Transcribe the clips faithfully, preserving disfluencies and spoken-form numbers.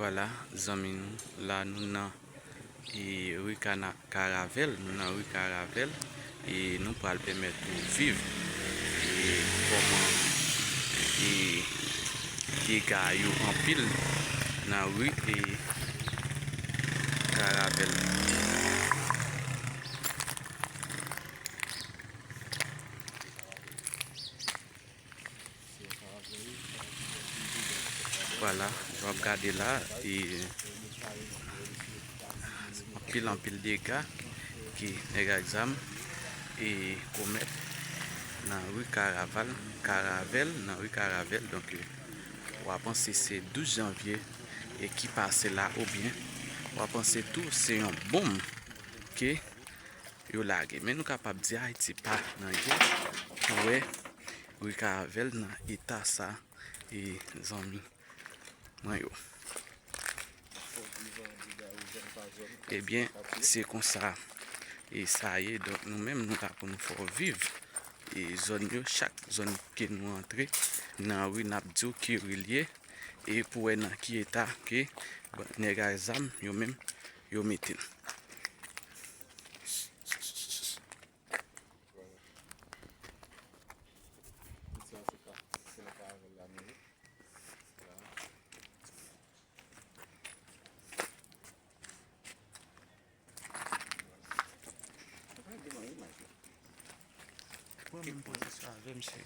Vwala, zanmi nou, la nou nan, e, ri Kana-, Karavèl, nou nan ri Karavèl, e nou pral pèmèt ou viv, e, kòman, e, dega yo anpil nan ri, e, Karavèl. Vwala, w ap gade la, e, anpil, anpil dega ke nèg ak zam, e, komèt nan ri Karaval, Karavèl, nan ri Karavèl. Donk, e, w a panse se douz janvye, e, ki pase la, oubyen w a panse tou se yon bonm ke yo lage. Men nou kapab di Ayiti pa nan gè pou wè ri Karavèl nan eta sa, e, zanmi mwen yo. Ebyen, se konsa, e, sa ye. Donk, nou menm, nou la pou nou fè w viv, e, zòn yo, chak zòn ke nou antre nan ri, n ap di w ki ri l ye, e pou wè nan ki eta ke, bon, nèg ak zam yo menm, yo mete l. Vwala. Tout sa se ka, se nan Karavèl la nou ye. Vwala. Mwen menm poze sa avè m, se.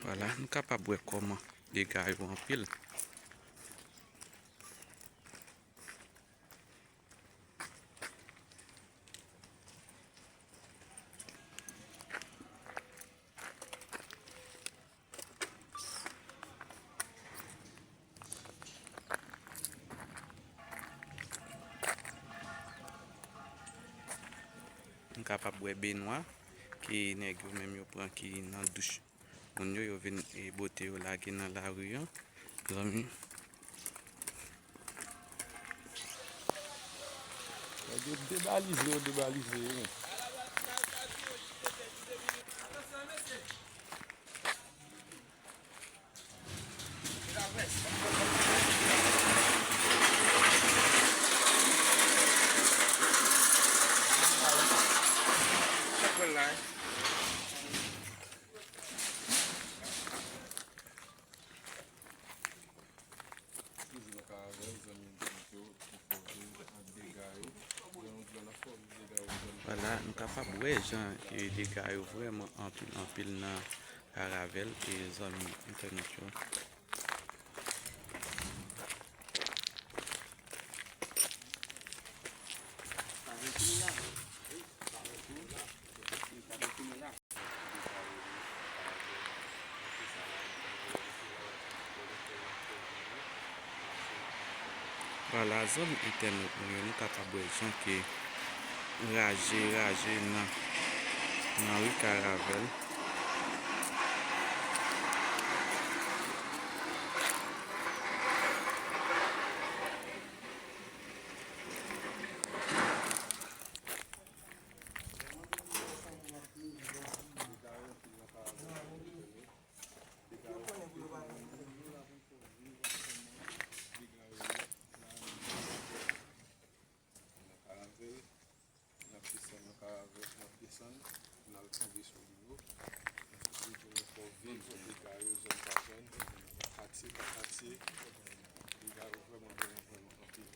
Vwala, nou kapab wè kòman dega yo anpil. M kapab wè benwa ke nèg yo menm yo pran ki nan douch moun yo, yo vin, e, bwote yo lage nan lari an. Zanmi. Nèg yo debalize, yo debalize, wi. Toujou nan Karavèl, zanmi entènèt yo, pou fè w viv ak dega yo. Jan nou di la, n ap fè w viv dega yo. Vwala, nou kapab wè jan, e, dega yo vrèman anpil, anpil nan Karavèl, e, zanmi entènèt yo. Vwala, zanmi entènèt mwen yo, nou kapab wè jan ke raje, raje nan, nan ri Karavèl. Nan Karavèl, n ap desann nan Karavèl, n ap desann, n al tonbe sou li yo. N ap tounen fè w viv dega yo zòn pa zòn, katye pa katye. Dega yo vrèman, vrèman, vrèman anpil.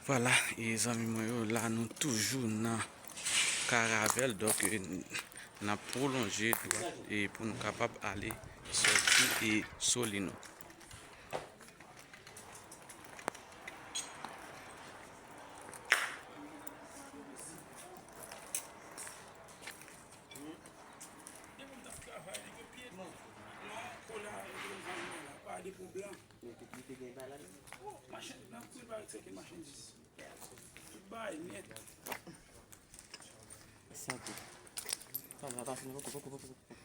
Vwala, e zanmi mwen yo, la nou toujou nan Karavèl, donk, e, n ap pwolonje dwat e pou nou kapab ale sòti e Solino. Machin, nan pri ba tcheke machin dis. Tout bagay nèt. Sa tou. Sa va pase nan poko, poko, poko, poko.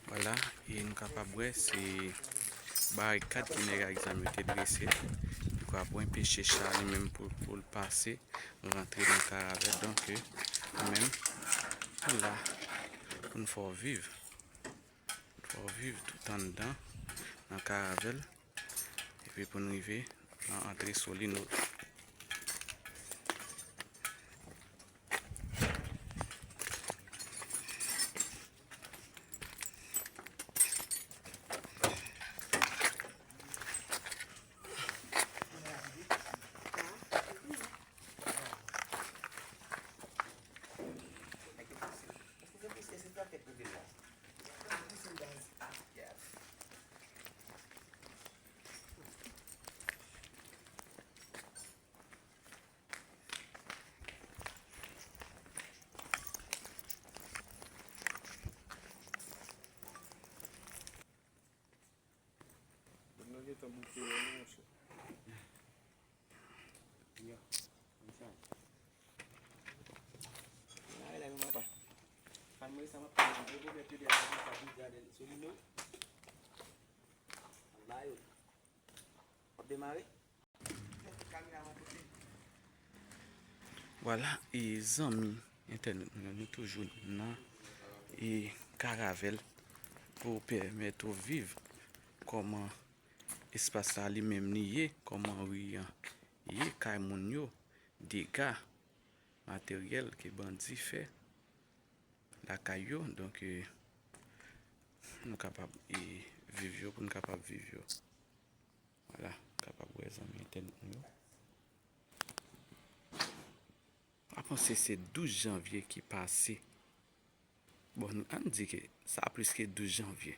Vwala, e nou kapab wè se barikad ke nèg ak zam yo te drese. Yo kapab anpeche cha li menm pou, pou l pase, rantre nan karavèl. Donk, e, nou menm, nou la pou n fè w viv. Fè w viv tout anndan nan karavèl. Epi pou n rive nan antre Solino. Moun nan gentan bouke yo, wi, monchè. Yo, konn sa. Mare la, men papa. Fan mwen sa, m ap pran yon gwo pwomèt yo deja konsa pou jaden Solino. Anba yo. W ap demare? Vwala, e zanmi entènèt nou yo, nou toujou nan, e, Karavèl pou pèmèt ou viv kòman espas la li menm li ye, kòman ri an ye, kay moun yo, dega materyèl ke bandi fè lakay yo. Donk, e, nou kapab, e, viv yo, pou n kapab viv yo. Vwala, kapab wè zanmi entènèt nou yo. Mwen panse se douz janvye ki pase. Bon, nou, ann di ke sa plis ke douz janvye.